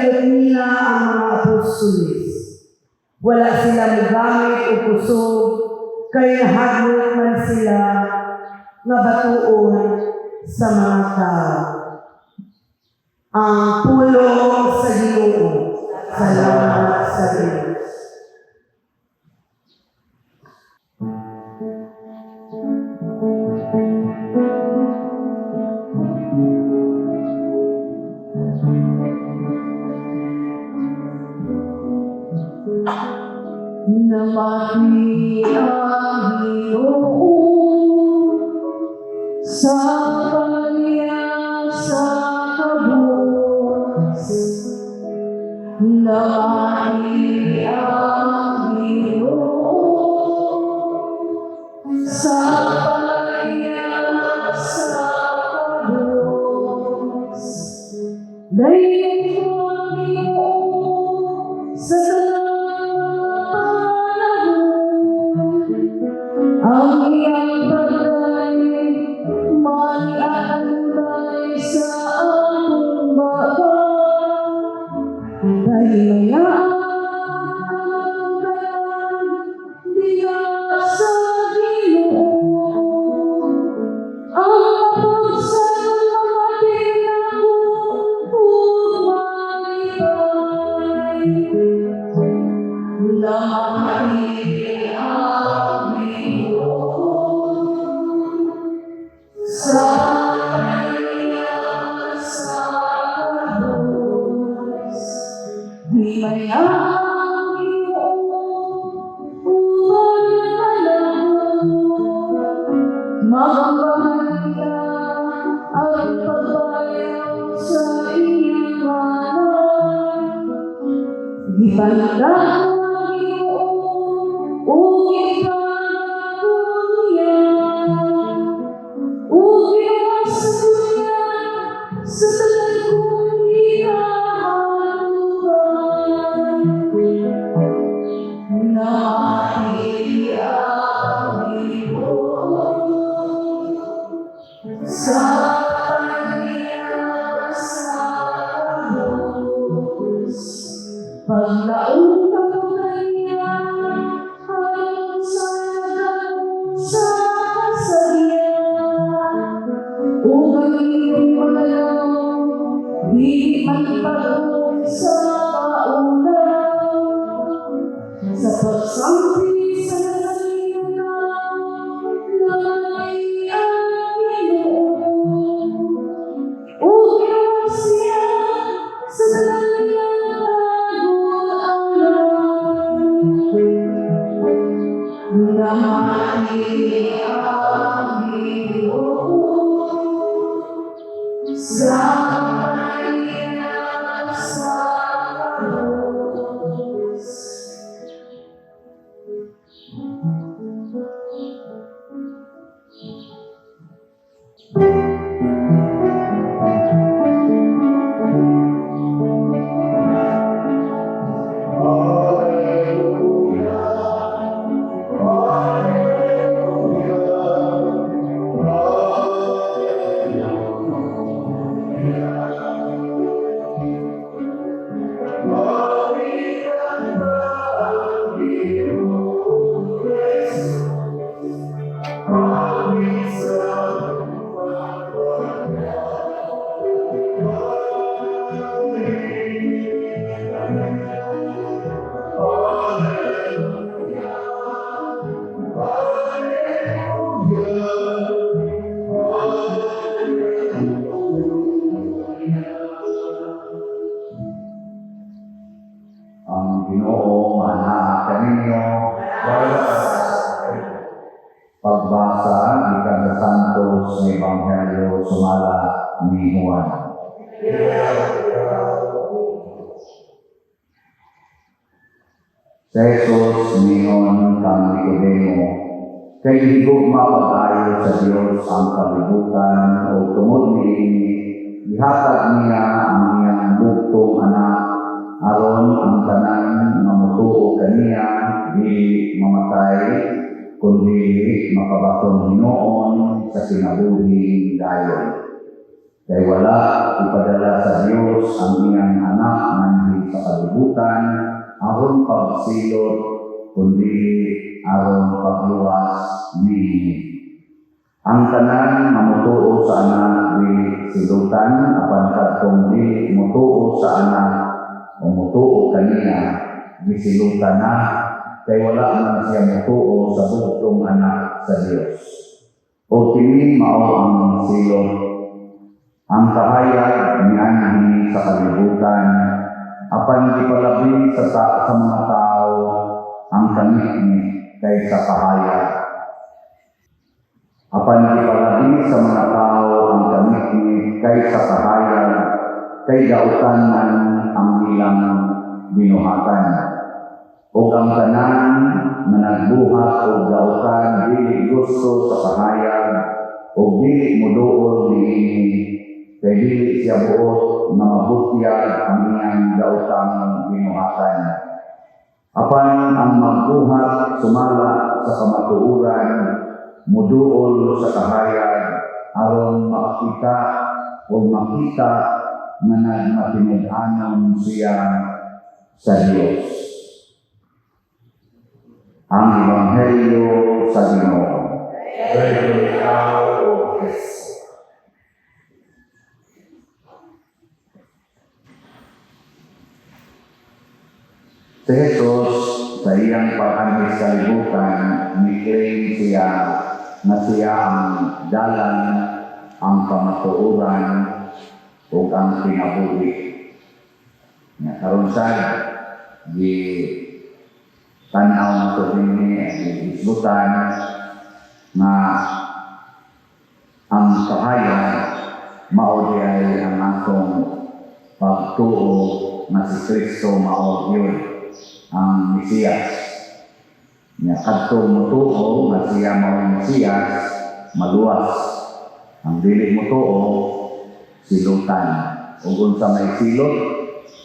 Nila ang mga apostoles. Wala sila mogamit og kusog kay nahadlok man sila nga batuon sa mga tao. Ang pulong sa Ginoo. Salamat sa Diyos. Namati ang Ginoo sa kanya sa kabus. Namati ang Ginoo sa kanya sa kabus. Dayon ko ang Ginoo sa tanang panahon. Ang iyang pagdaig maiaalay sa akong baba. Kahimayaan ang tanan diha sa Ginoo. Ang mapagsayon mamati nako ug malipay. Namati ang Ginoo sa kanya sa kabus. Himayaan ang Ginoo uban panahon. Magambahan niya ang pagbayaw sa iyang ngalan. Gibanda ang Ginoo ug gipanago niya. Ug giluwas niya sa tanan kong gikahadlukan. Namati ang Ginoo sa kanya sa kabus. Paglaom ko kaniya, ayon sa nagamo sa kasagyan. Ug ang iyong paglaom, dili man sa kaulaw. Sa pagsampi sa kasalingan, namati ang Ginoo. Ug giluwas siya sa tanan niyang kagul-anan. Namati ang Ginoo sa kanya sa kabus. Ang Ginoo maanaa kaninyo. Pagbasa gikan sa Santos nga Ebanghelyo sumala ni Juan. Sa Jesus ningon kang Nicodemo, kay gihigugma pag-ayo sa Dios ang kalibutan o tungod niini gihatag niya ang iyang bugtong anak aron ang tanan nga motuo kaniya dili mamatay kundi makabaton hinuon sa kinabuhing dayon. Kay wala ipadala sa Dios ang iyang anak nganhi sa kalibutan aron pagsilot, kundi aron pagluwas niini. Ang tanan nga motuo sa Anak dili silutan, apan kadtong dili motuo sa Anak o motuo kaniya gisilutan na, kay wala man siya motuo sa bugtong Anak sa Dios. O kini mao ang silot: ang kahayag mianhi sa kalibutan, apan gipalabi sa mga tao ang kangitngit kaysa kahayag. Apan gipalabi sa mga tao ang kangitngit kaysa kahayag, kay dautan man ang ilang binuhatan. Ug ang tanan nga nagbuhat og dautan dili gusto sa kahayag ug dili moduol niini, kay dili siya buot nga mabutyag ang iyang daotang binuhatan. Apan ang magbuhat sumala sa kamatuoran muduol sa kahayag aron makakita o makita nga nagmatinud-anon siya sa Dios. Ang Ebanghelyo sa Ginoo. Dayon ikaw, O Kristo. Si Jesus, sa iyang pag-anhi sa kalibutan, ni-claim siya na siya ang dalan, ang kamatuoran, ug ang kinabuhi. Nga karon sad gi tan-aw nato dinhi, gihisgutan nga ang kahayag mao diay ang atong pagtuo nga si Kristo mao gyud ang Mesiyas. Nya kadtong motuo nga siya mao ang Mesiyas, maluwas. Ang dili motuo, silutan. Ug unsa may silot?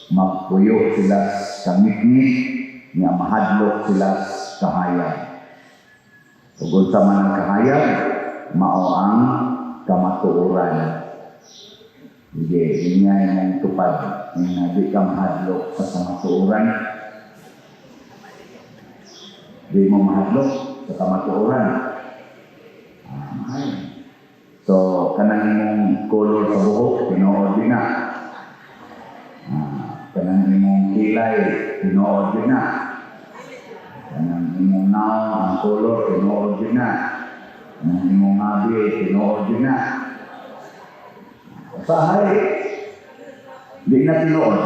Magpuyo sila sa kangitngit, nya mahadlok sila sa kahayag. Ug unsa man ang kahayag? Mao ang kamatuoran. Sige, yun nga yung tupad. Yung nga di ka mahadlok sa kamatuoran. Di mo mahadlok sa kamatuoran. Ay. So, kanang imong color sa buhok, tinuod din na. Kanang imong kilay, tinuod din na. Kanang imong naong, ang color, tinuod din na. Kanang imong habi, tinuod din na. Usahay, di na tinuod.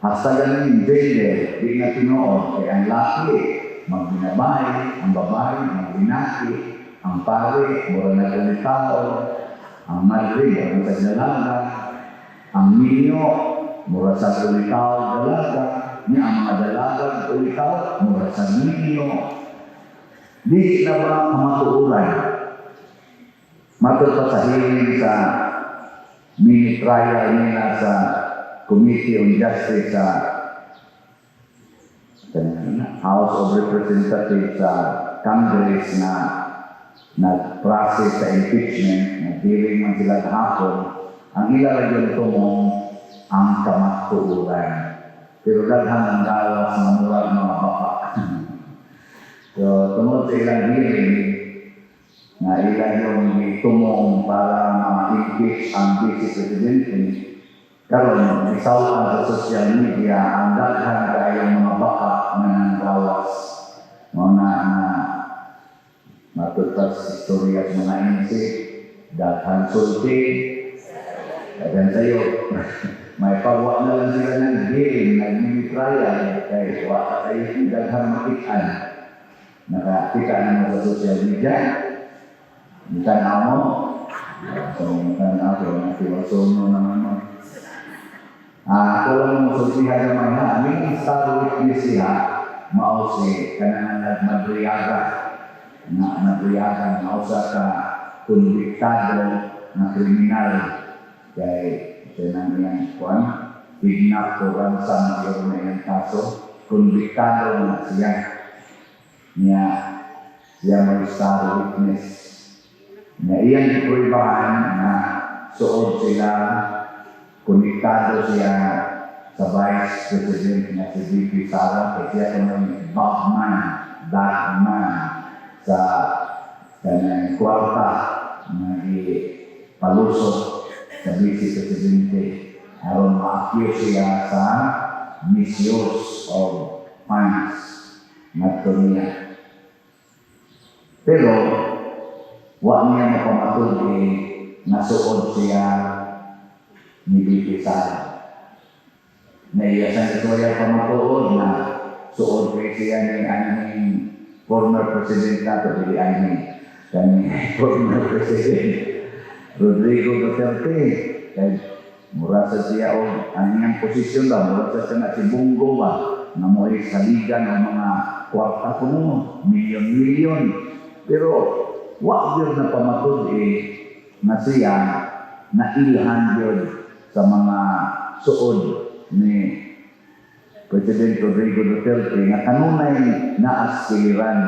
Hasta ganing gender, di na tinuod. Kaya ang laki, magbinabay, ang babae, magbinaki, ang pare, mura na ulitaw, ang madre, mura sa dalaga, ang minyo, mura sa ulitaw, dalaga, niya ang mga dalaga, ulitaw, mura sa minyo. Di na ba kamatuoran? Matod pa sa hearing sa mini trial nila sa Committee on Justice sa House of Representatives sa Congress na nag-process sa impeachment, nag-hearing man sila kahapon, ang ila ra gyud tumong ang kamatuoran. Pero daghan ang gawas nga murag mga baka. So, tungod sa ilang hearing, na ilan yung tumong para ma-impeach ang Vice Presidente, karon isaw sa social media ang daghan kayong mga baka nga nanggawas. Mao na na matod pa sa istorya sa mga NC, daghan sulti, daghan sayo. May pagwa na lang sila ng hearing, nag-mini trial, kay wa kayo daghan makitaan. Nakakita na mo sa social media, tanaw mo, so tanaw ko, natiwasono naman mo. Ako lang mo sultihan naman ha, aming star witness siya, mao si kanang nagmadriaga, na madriaga, na usa ka konbiktado na kriminal, kay kanang iyang kuan, kidnap o ransom siguro na iyang kaso, konbiktado na siya. Niya, siya may star witness. Niya iyang gipruibahan na suod sila, konektado siya sa Vice President nga si VP Sara, kay siya kanang bagman, dagman sa kanang kwarta nga gipalusot sa Vice Presidente aron ma-accuse siya sa misuse of funds ngadto niya. Pero wa niya mapamatud-i nga suod siya ni VP Sara. Na iya sa istorya pamatuod na suod kay siya ni anhing former president nato, dili anhing, kani former President Rodrigo Duterte, kay mura sa siya og ang iyang posisyon ba, mura sa siya nga si Bong Go ba nga mo'y saligan ang mga kwarta kuno, milyon-milyon, pero wa gyud na pamatud-i nga siya na ilhan gyud sa mga suod ni President Rodrigo Duterte nga kanunay naaskiliran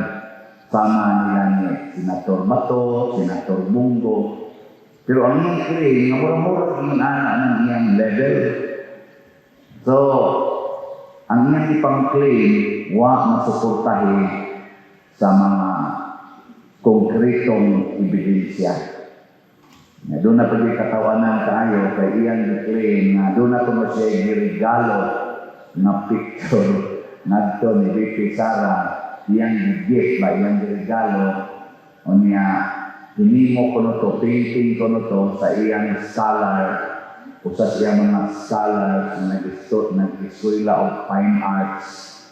sama nila ni Senator Bato, Senator Bong Go. Pero ang iyang claim, nga mura-mura yung ana ng iyang level. So, ang iyang ipang-claim, wa masuportahi sa mga konkretong ebidensya. Nga doon na pwede katawanan tayo kay iyang claim nga doon na kuno siya giregalo na picture ngadto ni VP Sara, iyang gift ba, iyang giregalo unya hinimo kuno to, painting kuno to sa iyang scholar, usa sa iyang mga scholars na nag-eskwela og fine arts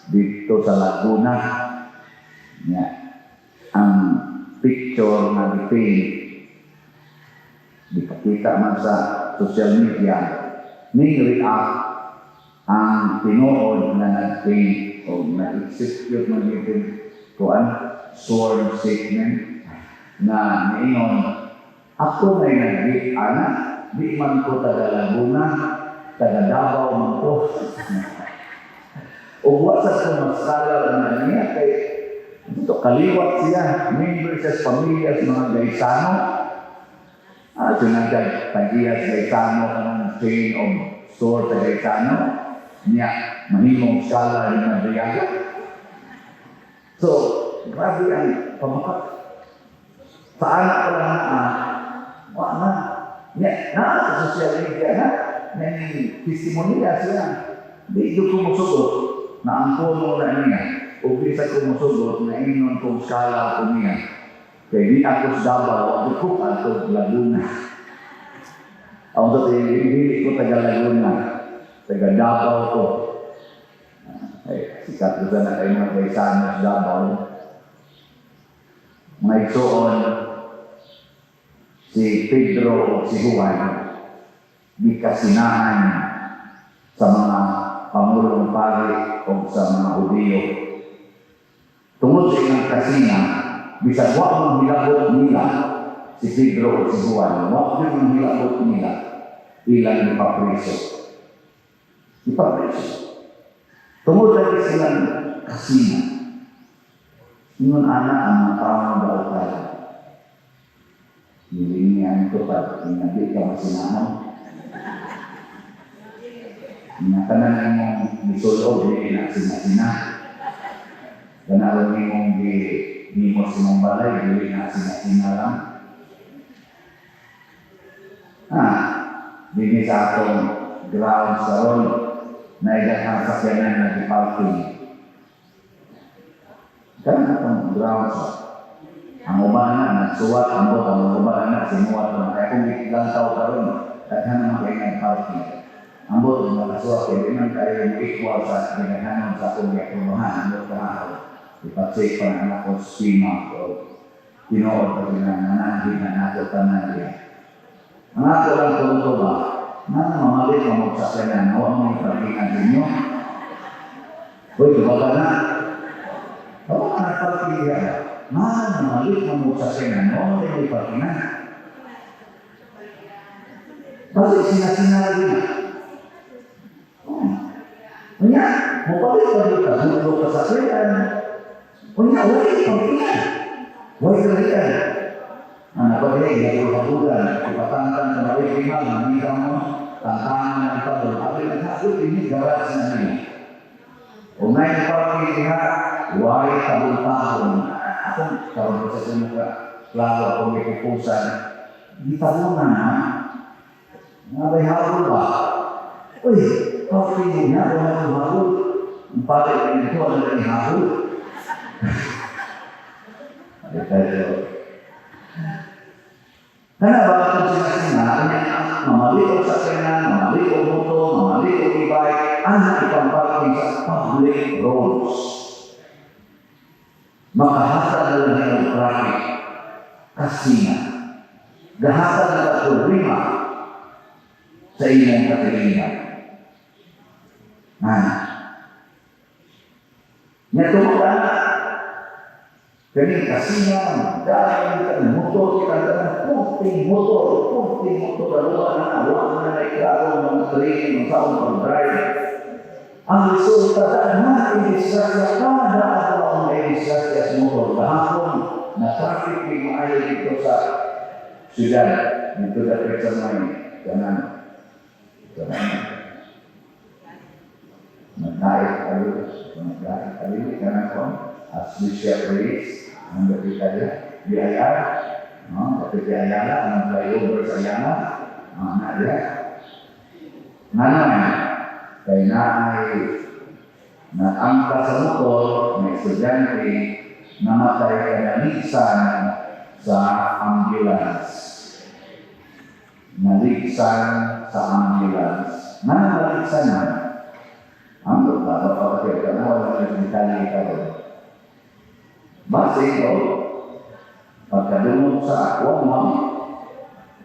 dito sa Laguna. Nya ang picture na gi-paint, gipakita man sa social media, ning react ang tinuod na nag-paint o nag-execute man dito kuan sworn statement na niingon, "Ako may nag ana, di man ko taga Laguna, taga Davao man ko o wa sa ko masala na niya," kay dito kaliwat siya, member siya sa pamilya sa mga Gaisano. Ah, sinagad tagiyas Gaisano, kanang chain of store sa Gaisano niya, mahimong scholar ni Madriaga. So, grabe ang pamakat. Sa anak ko lang na, wa na. Niya, naa sa social media na, may testimonya siya. Di jud ko musugot na ang puno na niya. O bisa ko musugot na ingon kong scholar ko niya. Kay di ako sa Davao, ako ko ato Laguna. Ang sa dili ko taga Laguna, taga Davao ko. Ay, sikat ko na kayo mga Gaisano sa Davao. Mga igsoon, si Pedro o si Juan, gikasinahan sa mga pangulong pari o sa mga Hudiyo. Tungod sa ilang kasina, bisag wa man hilabot nila si Pedro o si Juan, wa man hilabot nila, ilang ipapriso. Ipapriso. Tungod lagi silang kasina. Ingon ana ang mga taong daotay. Nilingian ko pa, hindi ka masinahon. Nga tanan imong gisulod, dili na sina-sina. Kanaron imong gi himo sa imong balay, dili na sina-sina lang. Ah, dinhi sa atong ground karon na daghang sakyanan na gi-parking. Kanang atong ground sa ang uban na nagsuwat ang bot, ang uban na sinuwat na kaya kung gilantaw karon, daghan naman kay nag-parking. Ang bot makasuwat kay di man kayo mo equal sa ginaghanon sa akong giaprobahan. Ambot ka, ipa-check pa na anak ko schema o tinuod pa ginananhin na nato tanan diya. Ang ako lang punto ba, na mamalit mo magsakyanan, wa mo iparkingan ninyo. Uy, tubaga na. Ako ka nagparking diya. Nga, mamalit mo magsakyanan, wa mo iparkingan. Bakit sinasina lagi na? Oh. Unya, mupalit pa dito, hulog ka sa sakyanan. Unya, wala iparkingan. Wala kalian. Ang Napagay, ginagulhagulan, ipatangtang sa maligrimal, mamita mo, tangtangan ng tabon. Abi, naghagod, ini garage na niya. O ngayon parking diha, why tabon-tabon? Akong karon sa sinuka, klaro akong ikukusan. Gitabunan ha? Nga ba'y habol ba? Uy, parking niya, wala nang habol. Ang pare ko nito, ano na habol? Pero, kana ba itong sinasina, kanya mamali og sakyanan, mamali og motor, mamali og e-bike, ana ipang-parking sa public roads. Makahatag na lang ng traffic. Kasina. Gahatag na lang problema sa imong katilingan. Nana. Nya tungod ana, kani kasina, dahil ka motor, kita tanan, pulting motor, aluwa na, wa na na iklaro, mga training, mga taong pag-drive. Ang resulta, daghan idisgrasya, kada adlaw ang idisgrasya sa motor. Gahapon, na traffic di maayo dito sa siyudad, dito dapit sa may kanan. Kanan. Nagkait kayo, nagkait kayo, kanan ko, as Lucia Praise, ang dapit kayo, BIR, no, dapit di Ayala, ang flyover sa Ayala, na diya. Nga naman, kay naay naangka sa motor, may estudyante, namatay ka naligsan sa ambulance. Naligsan sa ambulance. Nga naligsan man? Ang dapat pa kasi ka na wala na detalye karon. Base ko, pagkadungog sa wamang,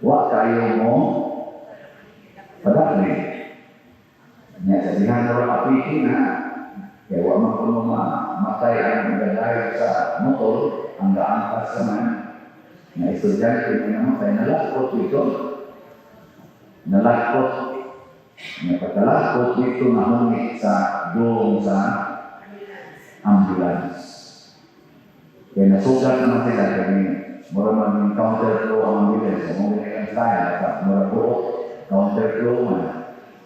wa kayo mo padali. Nya sa dihan na apiki na, kaya wa man kuno matay ang nagdrive sa motor, ang gaangkas sa man, na estudyante na namatay, nalakot ito. Nalakot. Nga pagkalakot dito nahungit sa doon sa ambulance. Kaya nasugat naman sila, kaya mura man counterflow ang ambulance, mo ang style, at mura buok, counterflow man.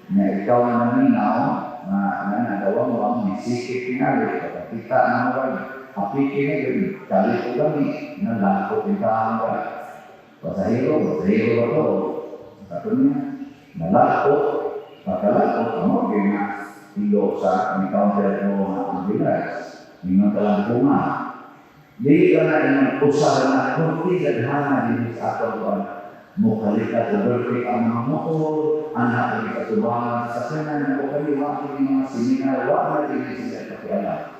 Nga ikaw na naminaw, na na nagawang mo ang misikip tingali, pagkakita na mo rin, apiki na yun, kali ko kami, nalakot yung taong ka. Pasahero, pasahero ba to? Sabi niya, nalakot, pagkalakot, ano, na ilo sa counterflow na ambulance, ningon talang bunga. Di ka na inong usaha na kunti gadhana din sa atong kuan. Mukalikat overtake ang mga motor, anak ang katubangan sa sakyanan, o kaliwa ang mga seminar, wa na din sila pakialam.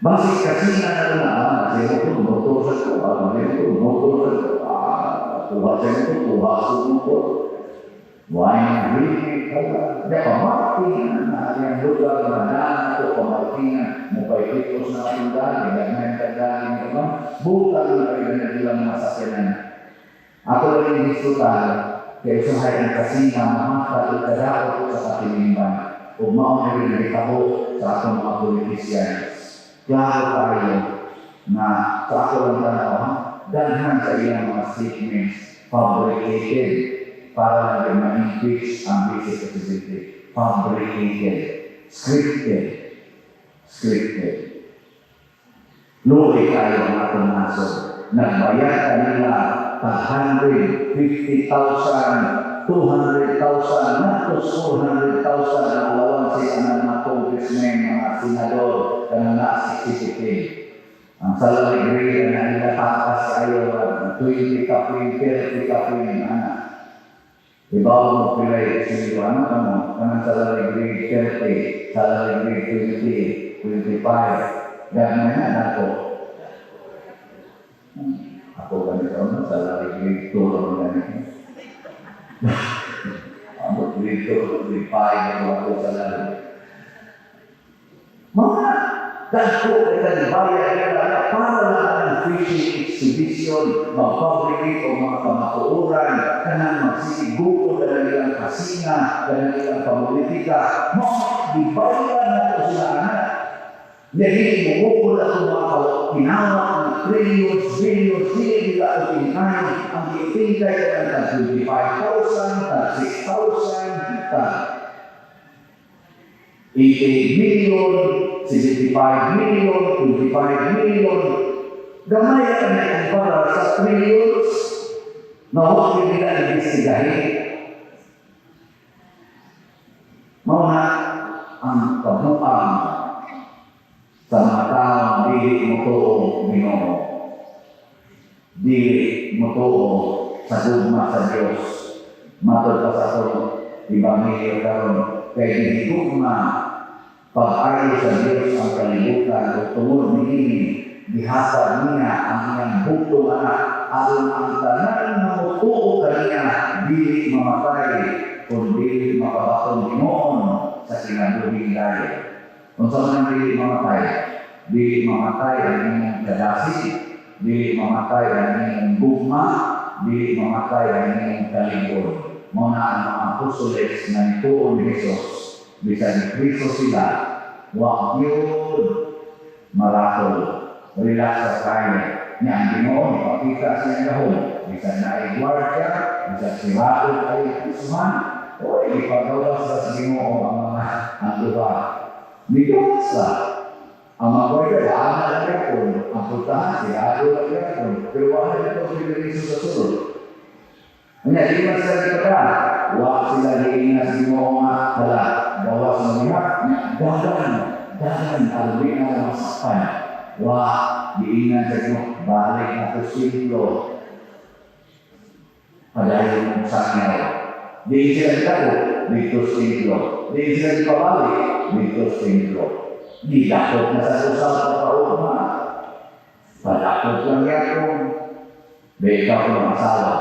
Basi kasi na na na, kasi ko motor sa ko, ko motor sa ko, kuha sa ko, kuha sa motor. Why na hindi kala, di pamarkingan na ang lugar na na ko pamarkingan, mo kay kitos na tunggali, ganyan tanggalin ko ba? Butang na kayo na ilang mga sakyanan. Ako lang yung diskutan, kaya usahay ang kasina, mahata, ikadaot sa katilingban, ug mao na rin nagitabo sa atong mga politicians. Klaro tayo na sa ako lang tanaw, ha? Daghan sa ilang mga statements fabricated para lang ma-impeach ang vice presidente. Fabricated, scripted, scripted. Luoy kayo ang atong nasod. Nagbayad kanila tag 150,000, 200,000, natos 400,000 ang allowances ang mga congressmen, mga senador, kanang naa 60. Ang salary grade na nila taas kayo, 20 kapin, 30 kapin, ana. Ibaw mo pilay silyo, ano ka mo? Kanang salary grade 30, salary grade 20, 25. Ganun na nako. Ako ganito, ano, salary grade 2 lang ganito. Ambot grade 2, grade 5, ako ako salary. Mga dagko ay kanibayad nila na para lang ang fishing exhibition, mag-fabricate o mga kamatuoran, kanang magsigiguo na nilang kasinga, kanang nilang pamulitika, mga dibayan na ito sila anak. Dili mo bukod ato mga tinawag ng trillions, billions, dili nila ito tingkay. Ang gitingkay ka ng tag 25,000, tag 6,000, tag 88 million, 75 million, 25 million. Gamay ka na kumpara sa trillions na huwag nila imbestigahin. Mao na ang kabuang sa mga taong dili mo tuo Ginoo. Dili mo tuo sa gugma sa Dios. Matod pa sa atong Ebanghelyo karon kay gihigugma pag-ayo sa Dios ang kalibutan ug tungod niini gihatag niya ang iyang bugtong anak aron ang tanan nga motuo kaniya dili mamatay kundi makabaton hinuon sa kinabuhing dayon. Unsa man ang dili mamatay? Dili mamatay ang inyong kadasig, dili mamatay ang inyong gugma, dili mamatay ang inyong kalingon. Mao na ang mga apostoles nga nituo ni Jesus, bisan ni Kristo sila, wa gyud maratol, relax sa kaya. Nya ang Ginoo nipakita sa iyang gahom, bisan naay gwardiya, bisan sirado kay prisuhan, oy, ipagawas sa Ginoo ang mga ang duha. Nigawas sa ang mga gwardiya, wala na lang yapon. Ang pultahan, sirado lang yapon. Pero wala na ito sa sa sulod. Nya, di man sila gipada. Wa sila giingnan sa Ginoo nga hala, gawas mo niya. Nya, dagan, dagan, aron di na masakpan. Wa, giingnan sa Ginoo, balik na to simplo. Padayon mong sakyaw. Di sila gitako, dito sa templo. Di sila gipabalik, dito sa templo. Di dakot na sa usap sa kaugma. Padakot lang yapon. Di ikaw ang asawa.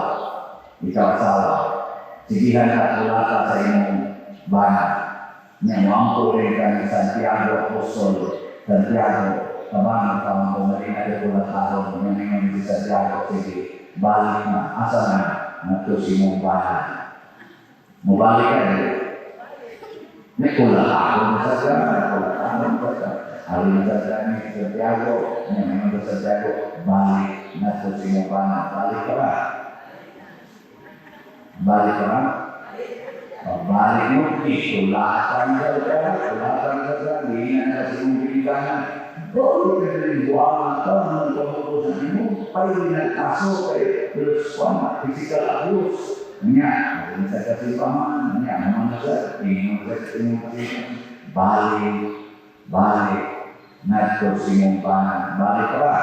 Ikaw asawa. Sigihan ka kulata sa imong bana. Nya moampo rin ka ni Santiago Apostol. Santiago, tabang ka mo na ko kulataron. Nya ningon si Santiago, sige, balik na, asa na, ngadto sa imong bana. Mubalik ka di. May kulataron sa siya, kulataron sa siya. Alin sa siya ni Santiago, nya ningon si Santiago, balik ngadto sa imong bana. Balik ka ba? Balik ka ba? Pabalik mo, isulatan ka ka, sulatan ka ka, di na na sa imong ginikanan. Oh, di buwangan ka, nang pamuko sa imo, payo na kaso kay plus one, physical abuse. Nya, alin sa kasimbahan, nya, naman na siya, ingon sa imong kasimbahan. Balik, balik, ngadto sa imong bana. Balik ka ba?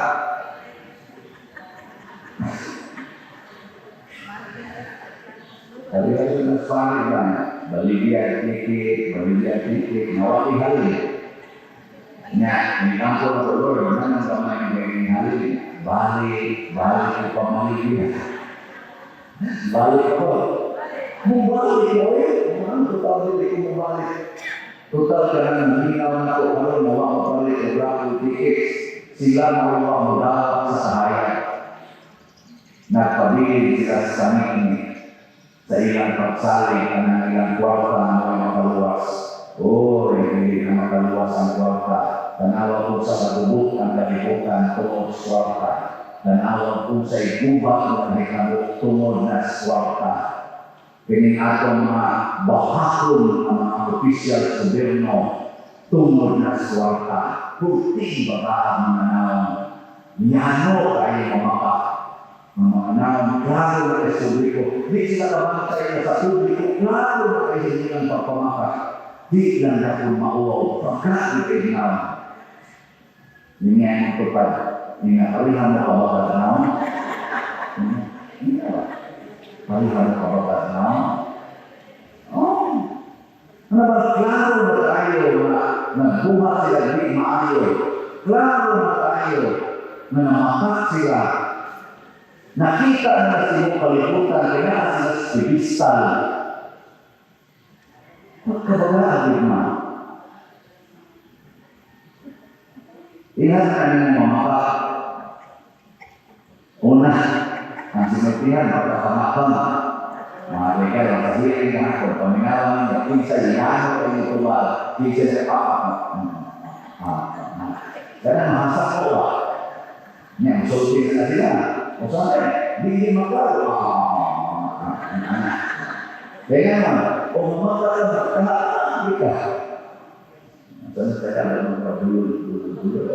Kali ay nagpalit ba? Baligya ticket, baligya ticket, nawali halin. Nya, ni kampo na ko, Lord, nanang kamay ng halin. Balik, balik ko pamaligya. Balik ako. Mubalik ko eh. Ano, total dili ko mubalik. Total ka na nanghingaw na ko, karon nawa mo balik og raffle tickets. Sila nawa mo dawat sa sahaya. Nagpabilin sila sa kaming sa ilang pagsalig ang ilang kwarta na mga makaluwas. Oh, hindi na makaluwas ang kwarta. Tanawa po sa katubok ang kalibutan tungod sa kwarta. Tanawa po sa igubat ng nahitabo tungod na sa kwarta. Kining atong mga bahakon ang mga opisyal sa gobyerno tungod na sa kwarta. Pulting baba ang mga naong. Yano kayo mamaka. Ang mga naong klaro na kay sa publiko. Di sila kabantay na sa publiko, klaro na kay sa ilang pagpamaka. Di lang na kung mauwaw, pagkain kay naong. Hindi nga yung tupad. Hindi nga, palihan mo ka ba ka naong? Hindi ba? Palihan mo ka ba ka naong? Oh. Ano ba, klaro na tayo na nagbuhat sila di maayo. Klaro na tayo na namakat sila. Nakita na sa imong kalibutan, kaya sila sa pedestal. Pagkabaga, di ma. Ilan na niyong mamaka. Una, ang sinultihan, pagkakamapang. Mga rekay, ang kahirin na ako, paminawan niya, kinsa yano kayo tubal, kinsa sa papa. Kaya mahasak ko ba? Nya, musulti na sila. O sa di maklaro. Ah, anak. Kaya naman, o mamakla ka, di ka. Saan sa Tagalog magpabulol, bulol, bulol.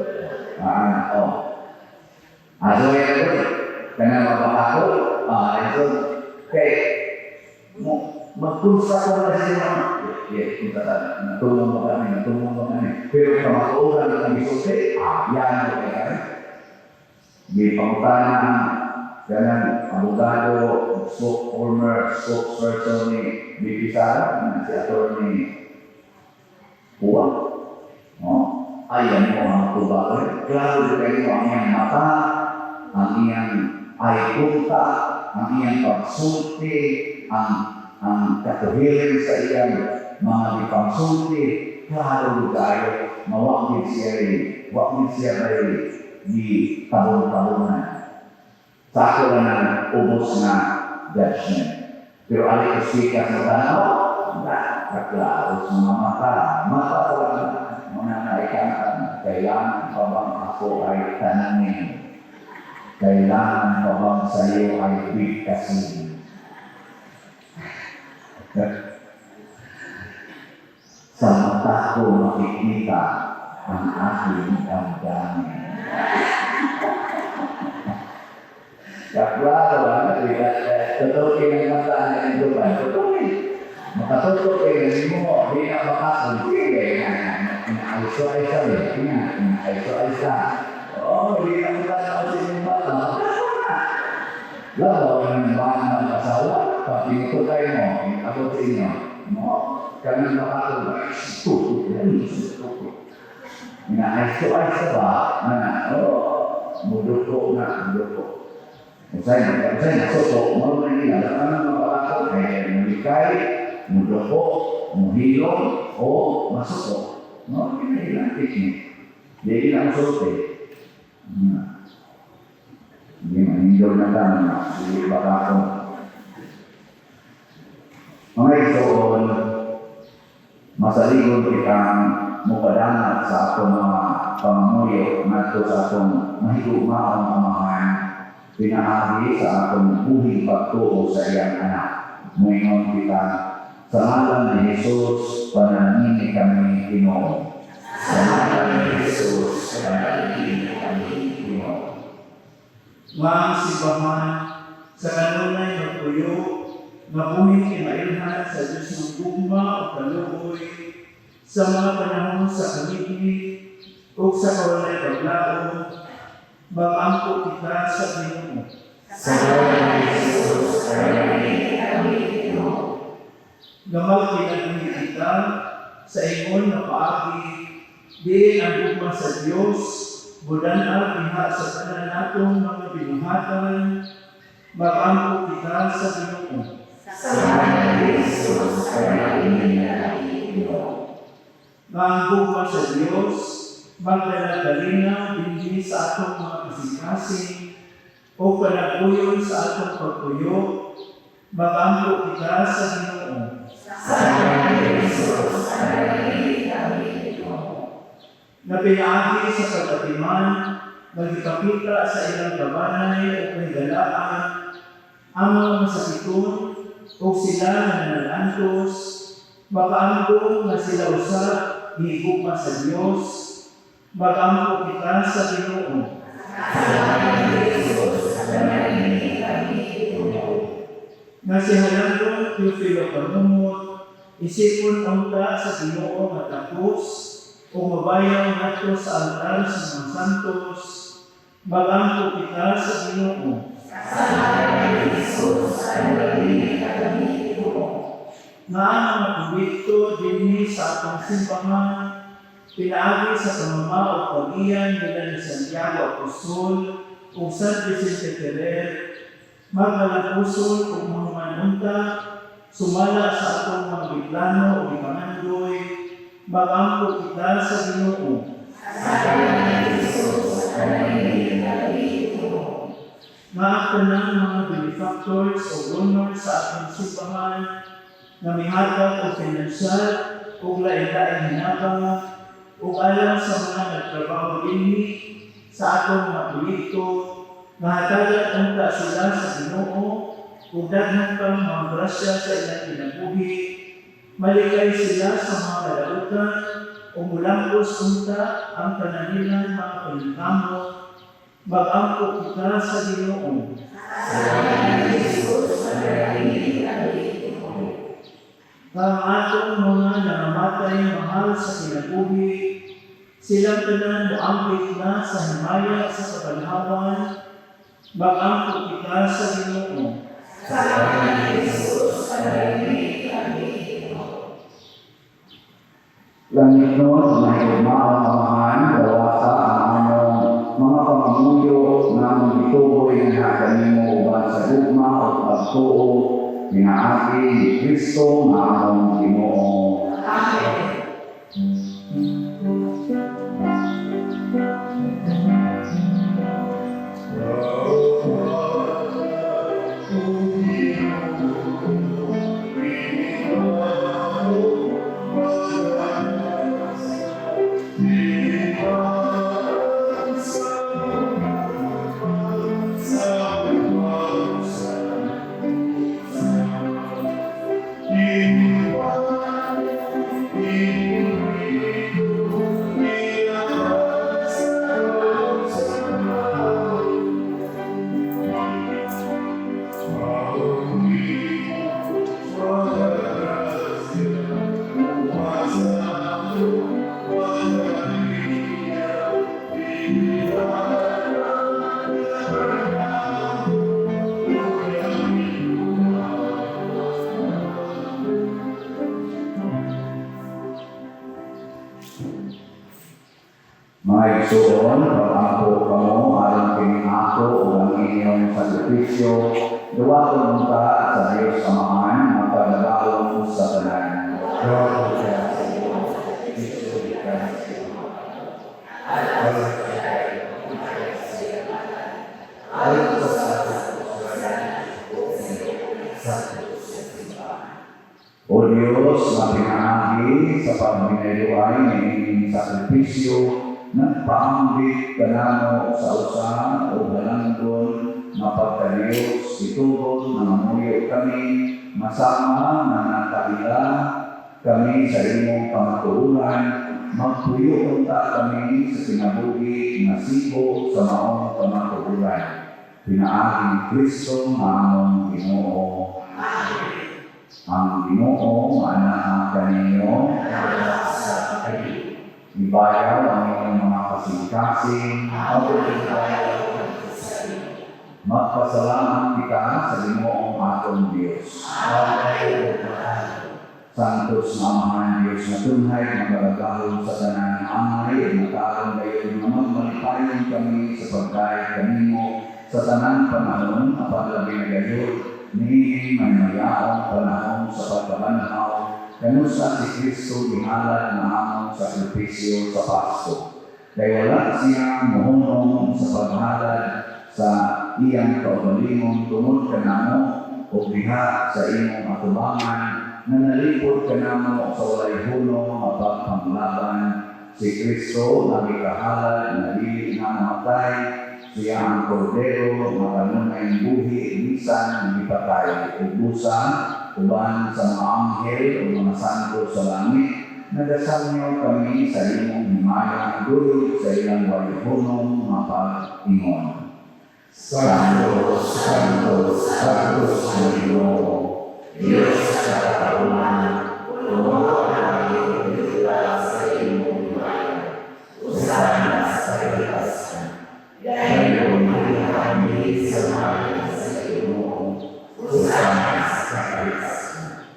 Ah, oh. Ah, so yan ko. Kana mabakako, ito, kay, mo, magkunsa ko na siya. Yeah, kunsa ka, natulong mo kami, natulong mo kami. Pero kamatuoran ng gisulti, yan ko kay kami. May pangutana ang kanang abogado, former spokesperson ni VP Sara, na si Attorney Pua. No? Ayan mo ang tubag. Klaro kayo ang iyang mata, ang iyang eye contact, ang iyang pagsulti, ang katuhirin sa iyang mga gipangsulti, klaro kayo, mawagid siya, wagid siya bay di tabon-tabonan. Sa ako lang ang ubos na judgment. Pero alay ko sikat mo tanaw, na, kaklaro sa mga mata. Mata ko lang, muna na ikantan, kailangan pa bang ako ay tanangin? Kailangan pa bang sa iyo ay bigkasin? Sa mata ko makikita ang aking damdamin. Kaklaro, ano? Totoo ng mata na ito ba? Totoo. Makatotoo kayo mo, di na makakul. Inaayos-ayos eh. Inaayos-ayos. Oo, di na mata sa inyong mata. Lalo, ang mga ng asawa, pag tinututay mo, abot sa inyo, mo, kami makakul. Inaayos-ayos ka ba? Oo, muduko na, muduko. Usay, usay, nasuto, mo na nila, ano mapakakot, kaya mulikay, muduko, muhilom, o masuto. No, kinailang teknik. Di na musulti. Hindi manindog na kami, hindi baka ako. Mga igsoon, masaligon kitang mupadangat sa atong mga pangamuyo ngadto sa atong mahigugmaong Amahan, pinaagi sa atong buhing pagtuo sa iyang anak. Muingon kita, sa ngalan ni Jesus, panalangini kami Ginoo. Sa ngalan ni Jesus, panalangini kami Ginoo. Nga ang simbahan sa kanunay magpuyo, nga buhing kinailhan sa Diyos ng gugma o kaluoy, sa mga panahon sa kaligid o sa kawalay paglaom, mag-ampo kita sa Ginoo. Sa ngalan ni Jesus, panalangini kami Ginoo. Nga magkinabuhi kita sa ingon nga paagi, diin ang gugma sa Dios mudan-ag diha sa tanan natong mga binuhatan, mag-ampo kita sa Ginoo. Sa ngalan ni Jesus, panalangini kami Ginoo. Nga ang gugma sa Dios magdala-kalinaw dinhi sa atong mga kasing-kasing o panagpuyon sa atong pagpuyo, mag-ampo kita sa Ginoo. Sa ngalan ni Jesus, panalangini kami Ginoo. Na pinaagi sa pag-atiman, nagipakita sa ilang kabanay o kahigalaan ang mga masakiton o sila nga nanalantos, makaangkong nga sila usab gihigugma sa Dios, mag-ampo kita sa Ginoo. Sa ngalan ni Jesus, panalangini kami Ginoo. Nga si Halandong Teofilo Panumot, isipon unta sa Ginoo nga takos o mabayaw ngadto sa altar sa mga santos, mag-ampo kita sa Ginoo. Sa ngalan ni Jesus, panalangini kami Ginoo. Nga ang mga proyekto dinhi sa atong simbahan, pinaagi sa pamama o pag-iyan nila ni Santiago Apostol o San Vicente Ferrer, magkalapusol ug mahuman unta, sumala sa atong mga biplano o gipangandoy, mag-ampo kita sa Ginoo. Sa ngalan ni Jesus, panalangini kami Ginoo. Nga ang tanang mga benefactors o donors sa atong simbahan nga mihatag og pinansyal ug lain-laing hinabang ug alang sa mga nagtrabaho dinhi sa atong mga proyekto nga hatagan unta sila sa Ginoo ug daghan pang mga grasya sa ilang kinabuhi, malikay sila sa mga kalautan o mulangkos unta ang tanan nilang mga paningkamot. Mag-ampo kita sa Ginoo. Ang atong mga nangamatay mahal sa kinabuhi, silang tanan moangkit na sa himaya sa kabanhawan. Mag-ampo kita sa Ginoo. Langit nun, mahigugmaong Amahan, dawata ang among mga pangamuyo nga among gituboy nga kanimo uban sa gugma o pagtuo pinaagi ni Kristo nga among Ginoo. Mga igsoon, pag-ampo kamo alang kining ako ug ang inyong sakripisyo, duwaton unta sa Dios Amahan, makadagawon sa tanan. O Diyos, na pinaagi sa pagminayuay ng sakripisyo, nagpaambit kanamo sa usa o halangdon nga pagka-Diyos, itugon na mamuyo kami, masama na nakaila kami sa imong kamatuoran, magpuyo unta kami sa kinabuhi nga sibo sa maong kamatuoran. Pinaagi ni Kristo nga among Ginoo. Ang Ginoo anaa kaninyo. Ibayaw ang inyong mga kasing-kasing. Magpasalamat kita sa Ginoong atong Diyos. Santos nga Amahan Diyos na tunhay, magalagahon sa tanan angay, ug mataron gayon nga magmalipayon kami sa pagdayeg kanimo sa tanang panahon, apan labi na gayud niining mahimayaong panahon sa pagkabanhaw, kanusa si Kristo gihalad nga among sakripisyo sa Pasko. Kay wala siya mohunong sa paghalad sa iyang kaugalingon tungod kanamo o diha sa imong atubangan na nalipod kanamo sa walay hunong nga pagpanglaban. Si Kristo nga gikahalad nga dili na mamatay, siya ang kordero nga kanunay buhi bisan gipatay, ug busa uban sa mga anghel o mga santo sa langit, nagasanyo kami sa imong himaya duyog sa ilang walay hunong nga pag-ingon. Santo, Santo, Santo sa Ginoo, Diyos sa katauhan, puno ang yuta sa imong himaya. Hosana sa kaitasan. Dayon ang sa mga sa Ginoo. Hosana sa kaitasan.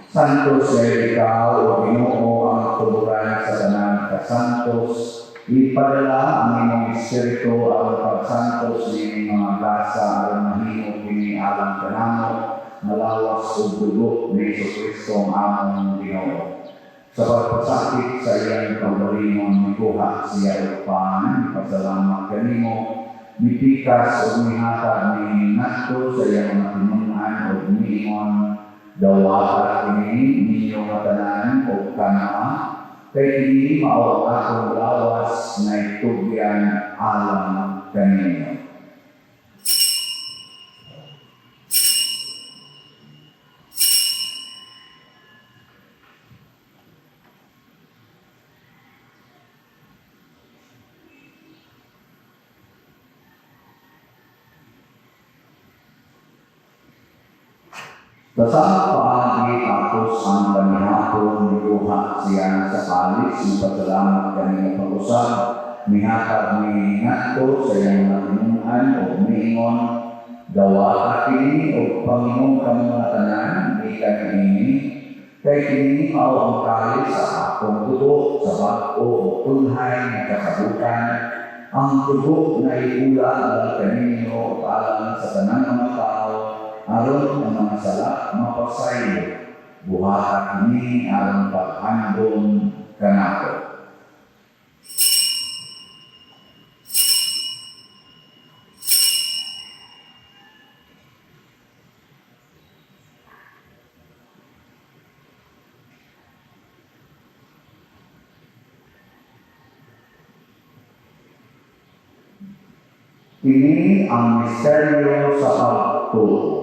Santos kay ikaw, o Ginoo, ang tuburan sa tanan kasantos. Ipadala ang imong Espiritu aron pagsantos niining mga gasa aron mahimo kini alang kanamo nga lawas ug dugo ni Jesu Kristo ang among Ginoo. Sa pagpasakit sa iyang kaugalingon, mikuha siya og pan, mipasalamat kanimo, mipikas ug mihatag ni ngadto sa iyang mga tinun-an ug miingon, "Dawata kini ninyo nga tanan ug kan-a, kay kini mao ang akong lawas nga itugyan alang kaninyo. Sa samang paagi tapos ang panihapon, nikuha siya sa kalis, nagpasalamat kaniya pag-usab, mihatag ni ngadto sa iyang mga tinun-an ug miingon, "Dawata kini ug panginom kamo nga tanan gikan niini, kay kini mao ang kalis sa akong dugo sa bag-o ug tunhay nga kasabutan, ang dugo nga iula alang kaninyo ug alang sa tanang mga tawo aron ang mga sala mapasaylo. Buhata kini aron paghandom kanako." Kini ang misteryo sa pagtuo.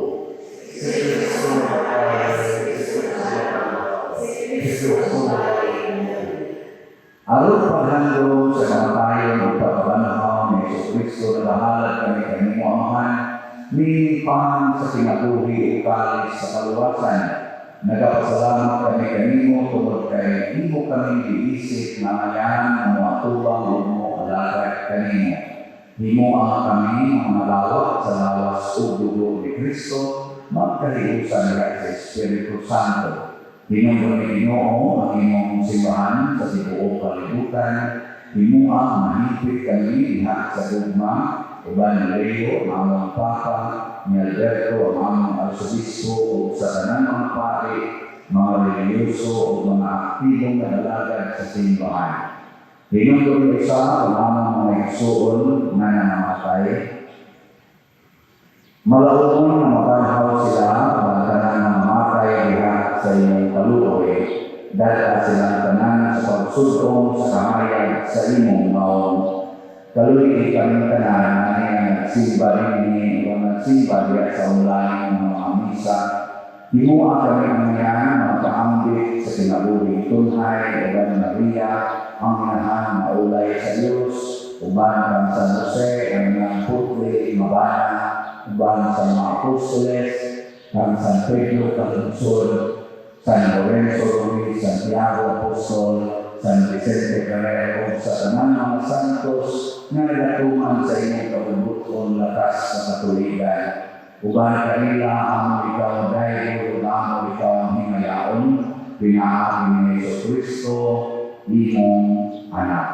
Si Kristo namatay, si Kristo namatay, si Kristo namatay. Aron paghandom sa kamatayon ug pagkabanhaw ni Hesukristo, nagahalad kami kanimo, Amahan, niining pan sa kinabuhi ug kalis sa kaluwasan. Nagapasalamat kami kanimo tungod kay imo kami giisip nga angayaan nga moatubang ug moalagad kanimo. Himoa kami nga mga lawak sa lawas ug dugo ni Kristo, magkahiusa diha sa Espiritu Santo. Hinumdumi, Ginoo, ang imong simbahan sa tibuok kalibutan. Himoa mahingpit kami diha sa gugma uban ni Leo ang among Papa, ni Alberto ang among Arsobispo, ug sa tanang mga pari, mga relihiyoso ug mga aktibong nag-alagad sa simbahan. Hinumdumi usab ang among mga igsuon nga nangamatay. Malaumon nga mabanhaw sila ang tanan nga namatay diha sa imong kaluoy. Dad-a silang tanan sa pagsud-ong sa kahayag sa imong nawong. Kaluy-i kaming tanan nga nagsimba dinhi o nagsimba diha sa online nga mga misa. Himoa kami angayaan nga makaambit sa kinabuhi tunhay uban ni Maria, ang inahan nga ulay sa Dios, uban kang San Jose, ang iyang putli nga bana, uban sa mga apostoles, kang San Pedro Calungsod, San Lorenzo Ruiz, Santiago Apostol, San Vicente Ferrer, ug sa tanan mga santos nga nagatuman sa imong kabubut-on lakas sa katuligan. Uban kanila amo ikaw daygon ug amo ikaw hingayaon pinaagi ni Hesukristo, imong Anak.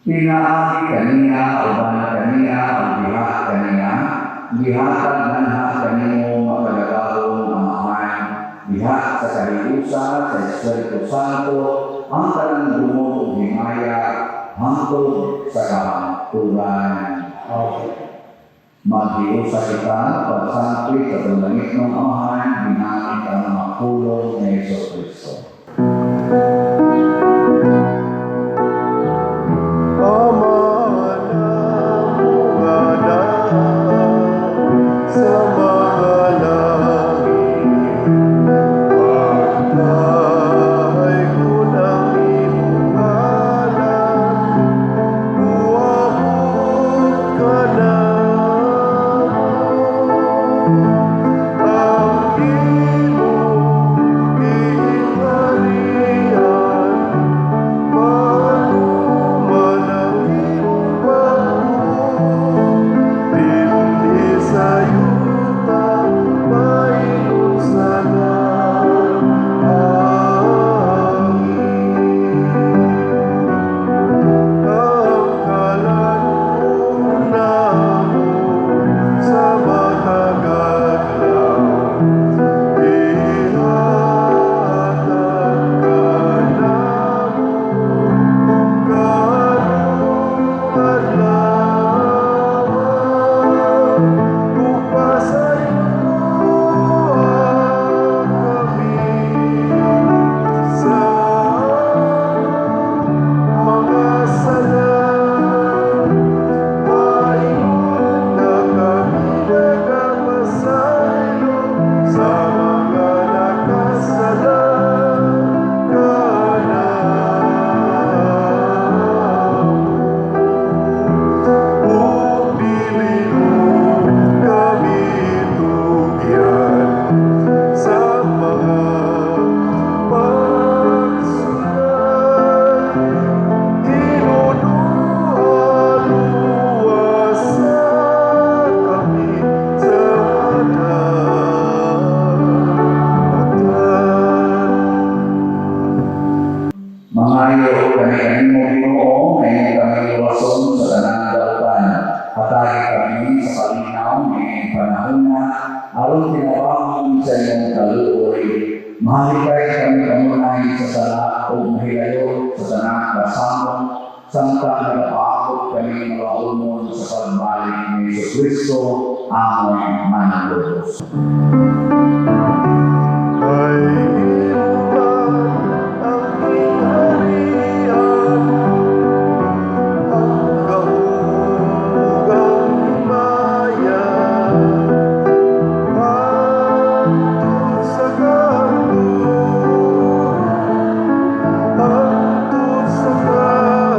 Pinaagi kaniya, uban kaniya, ug diha kaniya, gihatag nganha kanimo makagagahom Amahan diha sa kahiusa sa Espiritu Santo ang tanang dungog ug himaya hangtod sa kahangturan. Amen. Maghiusa kita pagsangpit sa atong langitnong Amahan ginamit ang mga pulong ni Hesukristo. Ama namo nga naa sa mga langit, Pagdaygon ang imong ngalan, Muabot kanamo ang kaluoy. Mahalikay kami kanunay sa sala o mahilayo sa tanang kasamong samtang nagapaabot kami malaumon sa pagbalik ni Hesus Kristo among manlubos. Kay imo man ang gingharian, ang gahom ug ang himaya, hangtod sa kahangturan, hangtod sa kahangturan.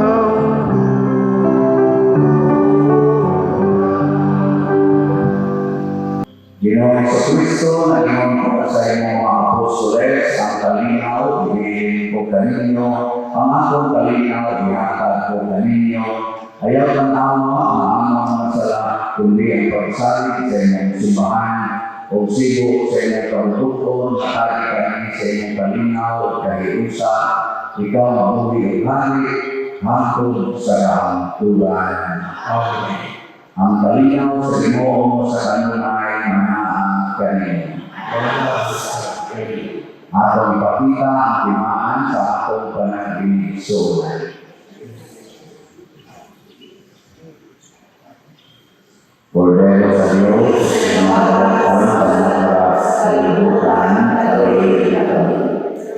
Ginoong Kristo, nag-ingon ko sa imong mga apostoles, ang kalinaw, ibilin ko kaninyo, ang akong kalinaw, ihatag ko kaninyo. Ayaw tan-awa ang among mga sala, kundi ang pagsalig sa imong simbahan, o sigo sa imong kabubut-on, hatagi kami sa imong kalinaw ug kahiusa, ikaw mabuhi ug hari, hangtod sa kahangturan. Amen. Ang kalinaw sa Ginoo sa kanunay manaa kaninyo. Atong ipakita ang timaan sa atong panagbinisod. Kordero sa Diyos, nga nagawagtan sa kalibutan, kaluoyi kami.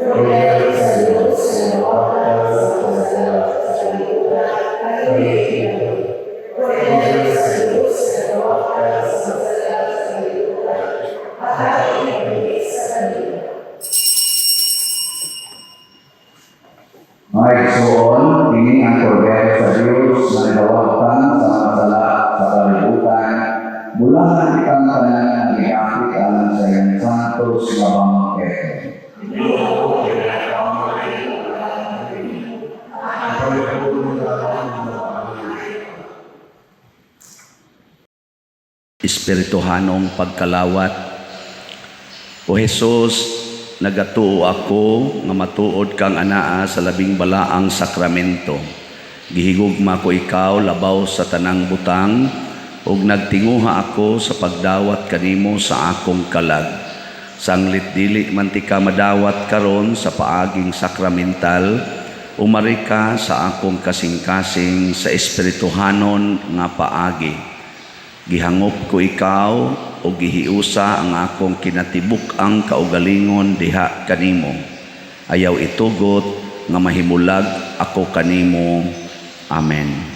Kordero sa Diyos, nga nagawagtan sa sala sa kalibutan, kaluoyi kami. Kordero sa Diyos, nga nagawagtan sa sala sa kalibutan, hatagi kami sa kalinaw. Mga igsoon, kini ang kordero sa Diyos nga nagawagtan sa mga sala sa kalibutan. Bulahan kitang tanan nga gihapit alang sa iyang santos nga bangkete. Ginoo, kinahanglan mo na ang Espirituhanong pagkalawat. O Hesus, nagatuo ako nga matuod kang anaa sa labing balaang sakramento. Gihigugma ko ikaw labaw sa tanang butang ug nagtinguha ako sa pagdawat kanimo sa akong kalag. Sanglit dili man tika madawat karon sa paaging sakramental, umari ka sa akong kasing-kasing sa espirituhanon nga paagi. Gihangop ko ikaw o gihiusa ang akong kinatibuk-ang kaugalingon diha kanimo. Ayaw itugot nga mahimulag ako kanimo. Amen.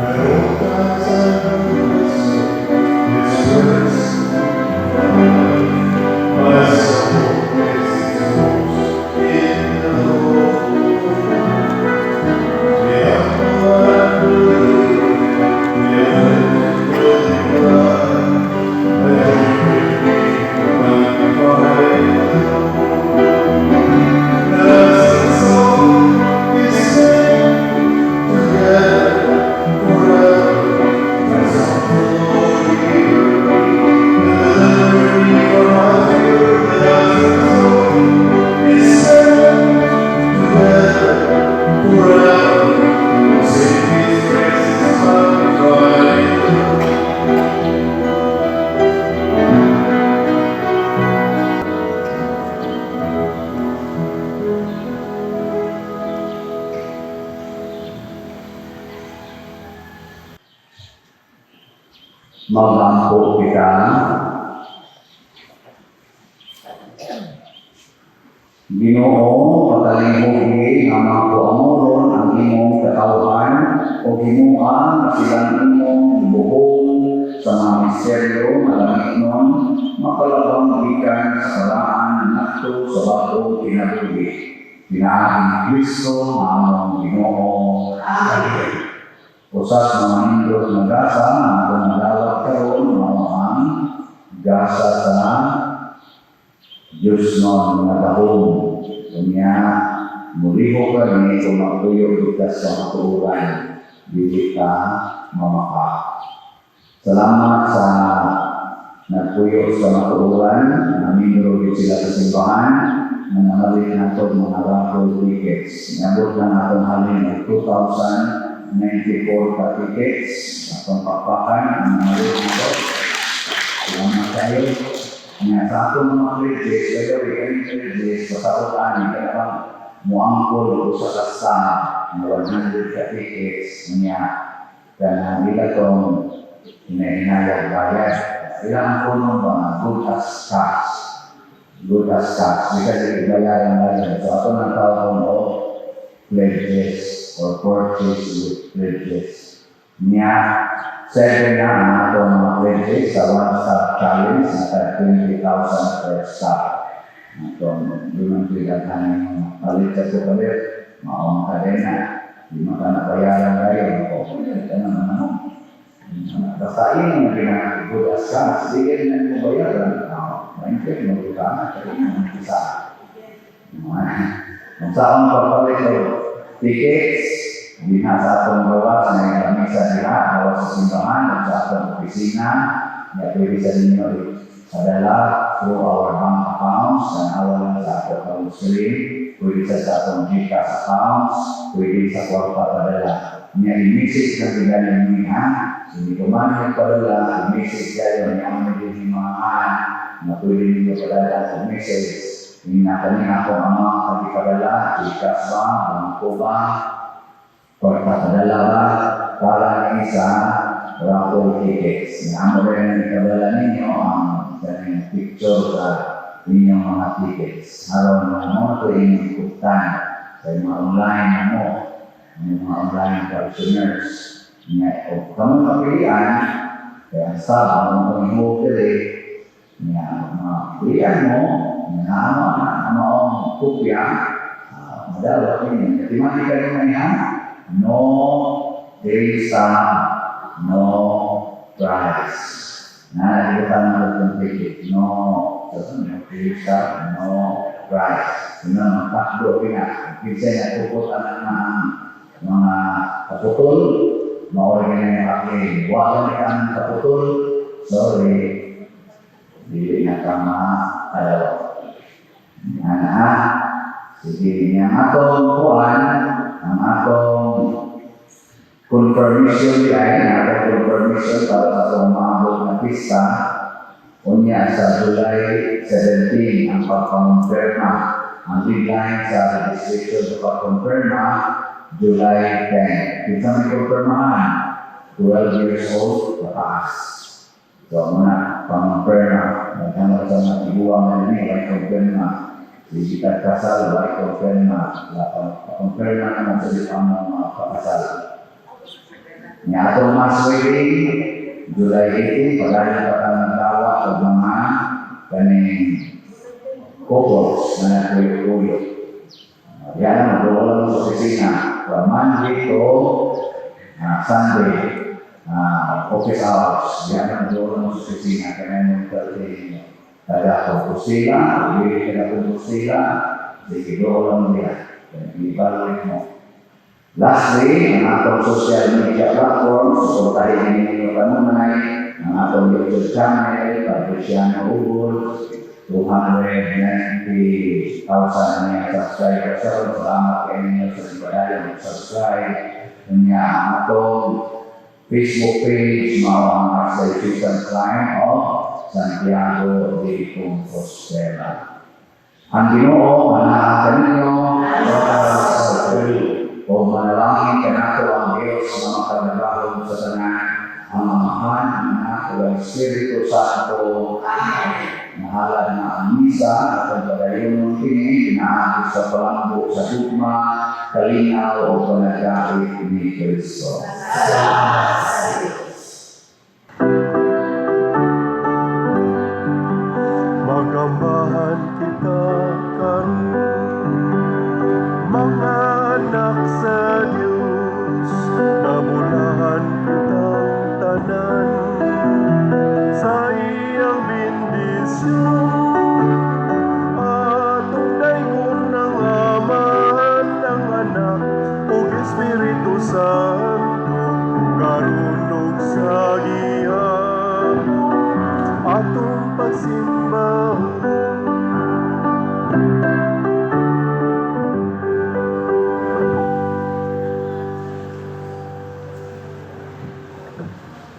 At all times I His words, my soul makes its boast in the Lord. The humble and believe, the afflicted will be glad. Let me magnify the Lord. Let us exalt His name together forever. Exalt the Lord, deliver me from my fear. Let us exalt His name together forever. Sing His praises, magnify the Lord. Magampo kita. Ginoo, patalimugi nga makuamoron ang imong katawhan o himua nga silang imong buhong sa mga misteryo nga langitnon, makalabang gikan sa karaan ngadto sa bag-ong kinabuhi. Pinaagi ni Kristo nga among Ginoo. Amen. Usa sa mga nindot nga gasa nga atong madawat karon mao ang gasa sa Diyos nga dahom. Unya, Mulihok kami kung magtuyo kita sa matuoran, dili ka mamaka. Salamat sa nagpuyo sa matuoran, namindro gid sila sa simbahan, na namalit nato mga raffle tickets. Niabot na atong halin og 2,094 ka tickets. Atong pakpakan ang namalit nato. Salamat kayo. Nga sa atong mga pledges, by the way, kaning pledges, pasabot ani, kaya bang muangkol og usa ka staff nga 100 ka tickets niya kanang ila tong hinahinayag bayad. Ilang ang kuno ba nga good as cash. Good as cash. Because ibayaran na. So ato nang tawag og pledges or purchase with pledges. Niya, seven na ang atong mga pledges sa one-stop challenge na tag 20,000 per stop. Atong dunang pinaghanin palit sa palit, maong kadena, di man ka nabayaran kayo, ako, ano naman. Basta imo na good as cash, di ka na mo bayaran, maintain mo ka na, kaya mo isa. Kung saan pagpalit og tickets, dinha sa atong gawas na lamisa diha, gawas sa simbahan, o sa atong opisina, nga pwede sa ninyo padala through our bank accounts, tanawa lang sa atong screen, pwede sa atong GCash accounts, pwede sa kwarta padala. Nya i-message lang sila niya, hindi ko man yung padala, i-message kayo niya ang medyo mga na pwede ninyo padala sa message. Ina kani ako ama pag-ipadala, GCash ba, bangko ba, kwarta padala ba, para ni sa raffle tickets. Nga amo rin ang ipadala ninyo ang kaning picture sa inyong mga tickets. Aron na mo ito inyong kutan sa mga online na mo, yung mga online parishioners. Nga, o kamo kapilian, kaya ang staff, ang mga dili, nga mga pilian mo, nga naamo na, ang kopya, madala ninyo. Katimati ka rin na no data, no price. Na, di ba ng itong ticket? No, no data, no price. Yun ang takdo na. Kinsa na pupot ang mga kaputol, maori ka na yung akin. Wala na ka ng kaputol, sorry, dili na ka makadalaw. Yan ha. Sige, ang atong kuan, ang atong confirmation di ay, ang atong confirmation para sa atong maabot na pista, unya sa July 17 ang pagpakumpirma. Ang deadline sa registration sa pagkumpirma, July 10. Kinsa may kumpirmahan, 12 years old, pataas. So, muna, pangumpirma. Naghamon sa mga tiguang na nini, way kumpirma. Sige ka kasal, way kumpirma. Pakumpirma naman sa di pa mo mga pakasal. Nga atong mass wedding, July 18, pagayon pa ka ng tawa o mga kaning couples na nagkuyo-kuyo. Yan na, mag lang sa opisina from Monday to Sunday, office hours. Yan na, mag lang sa opisina. Kaya mo ninyo. Taga Compostela, dili taga Compostela, sige, doon lang diyan. Kaya i-evaluate mo. Lastly, ang atong social media platforms, suportahin ninyo kanunay, ang atong YouTube channel, Patriciano Ugol, 290,000 na yung subscribers. Salamat kayo ninyo sa pagpadayon mag-subscribe. Unya, ang atong Facebook page, mao ang Archdiocesan Shrine of Santiago de Compostela. Ang Ginoo anaa kaninyo o manalangin kanato ang Dios nga makagagahom sa tanan, ang Amahan, ang Anak, ug ang Espiritu Santo. Mahalad na ang misa at ang padayonon kini pinaagi sa palambo sa gugma, kalinaw o panagait ni Kristo. Salamat sa Diyos.